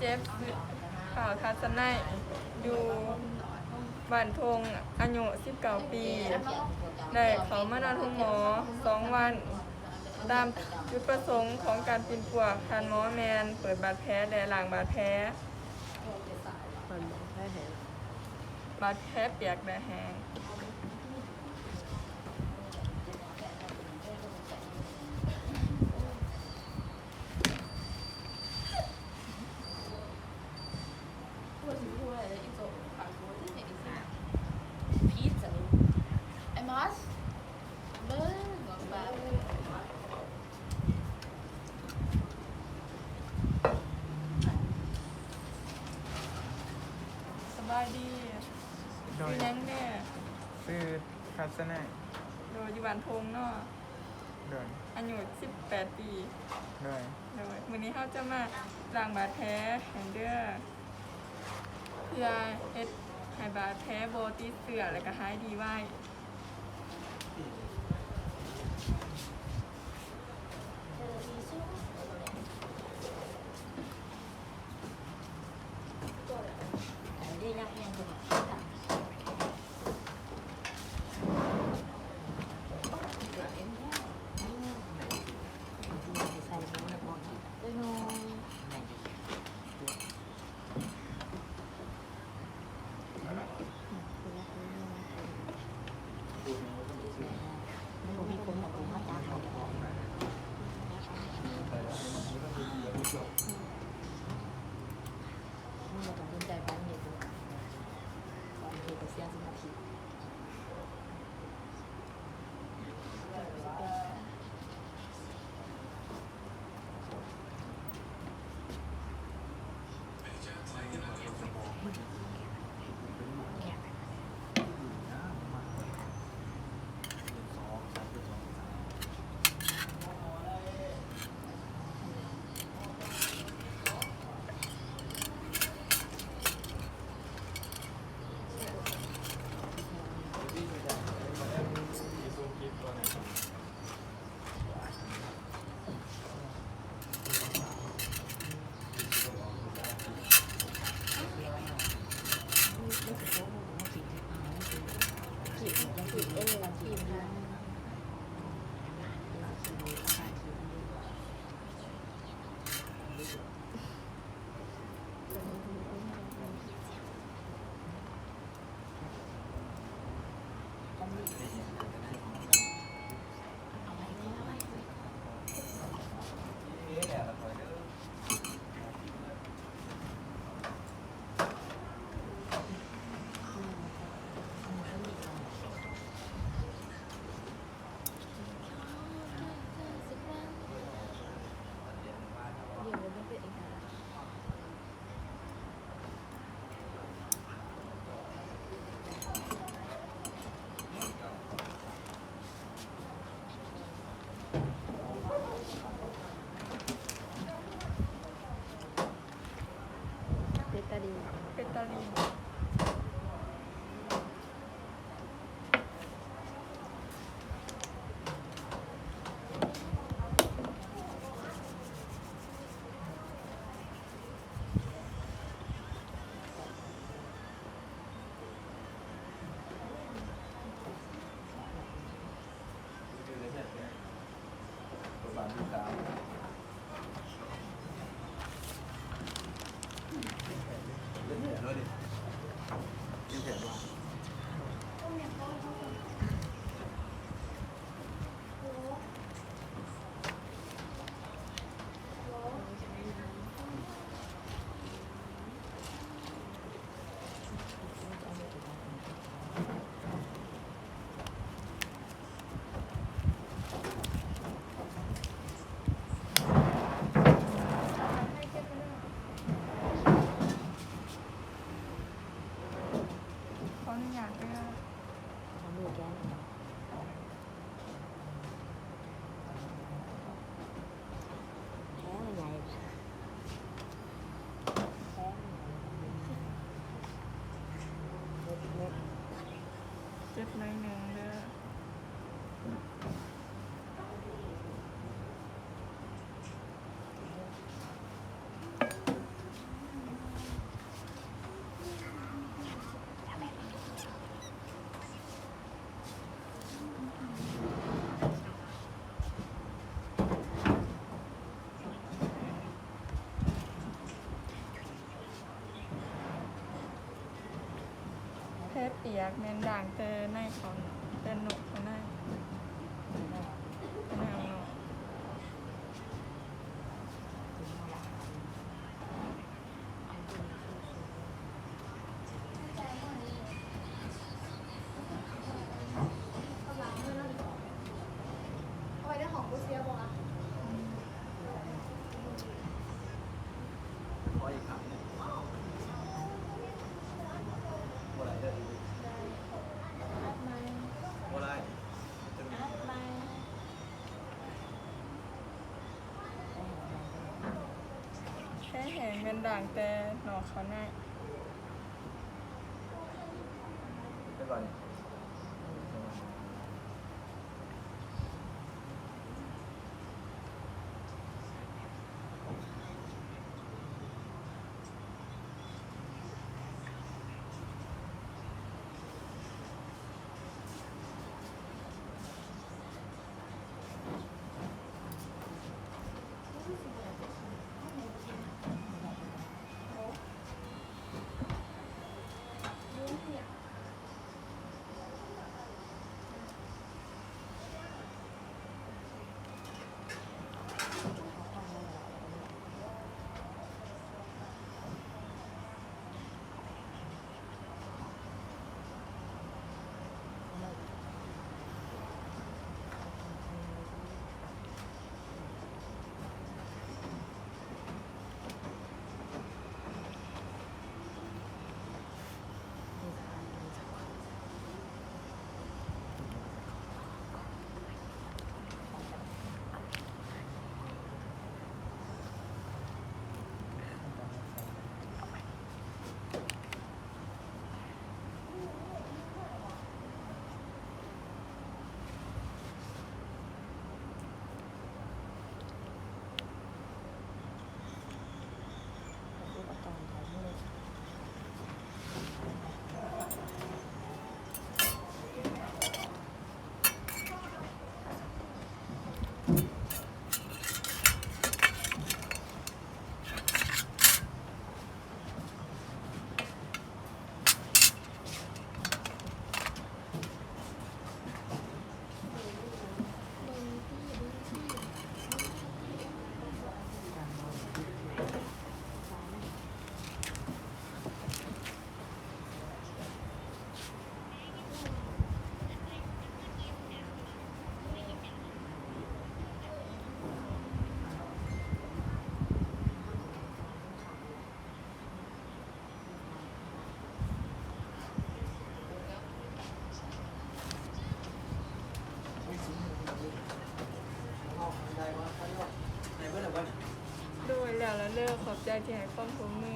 ເຈັບ ຊື່ ທ້າວທັດສະໄນ ຢູ່ບ້ານທົ່ງ ອາຍຸສິບເກົ້າປີ ໄດ້ເຂົ້າມານອນໂຮງໝໍສອງວັນ ຕາມຈຸດປະສົງຂອງການປິ່ນປົວທ່ານໝໍແມ່ນເປີດບາດແຜ ແລະ ລ້າງບາດແຜ. ບາດແຜແຫ້ງ ບາດແຜປຽກ ແລະ ແຫ້ງ. ສະບາຍດີ. ໂດຍ ຊື່ຫຍັງແດ່? ຊື່ທັດສະໄນ. ໂດຍ ຢູ່ບ້ານທົ່ງເນາະ. ໂດຍ ອາຍຸສິບແປດປີ. ໂດຍ ໂດຍ ມື້ນີ້ເຮົາຈະມາລ້າງບາດແຜໃຫ້ເດີ້ ເພື່ອເຮັດໃຫ້ບາດແຜບໍ່ຕິດເຊື້ອ ແລະ ກະຫາຍດີໄວ. ເປັດຕາລີ ເປັດຕາລີ. ເ ປຽກແມ່ນດ່າງແຕ່ໃນເຂົາ ແຕ່ນົກເຂົາໃນ ໃນອອກນອກ. ແພແຫ້ງແມ່ນດ່າງແຕ່ນອກເຂົ້າໃນ. ເຮັດບໍ່ນີ້? ໂດຍ ແລ້ວລະເດີ ຂອບໃຈທີ່ໃຫ້ຄວາມຮ່ວມມື.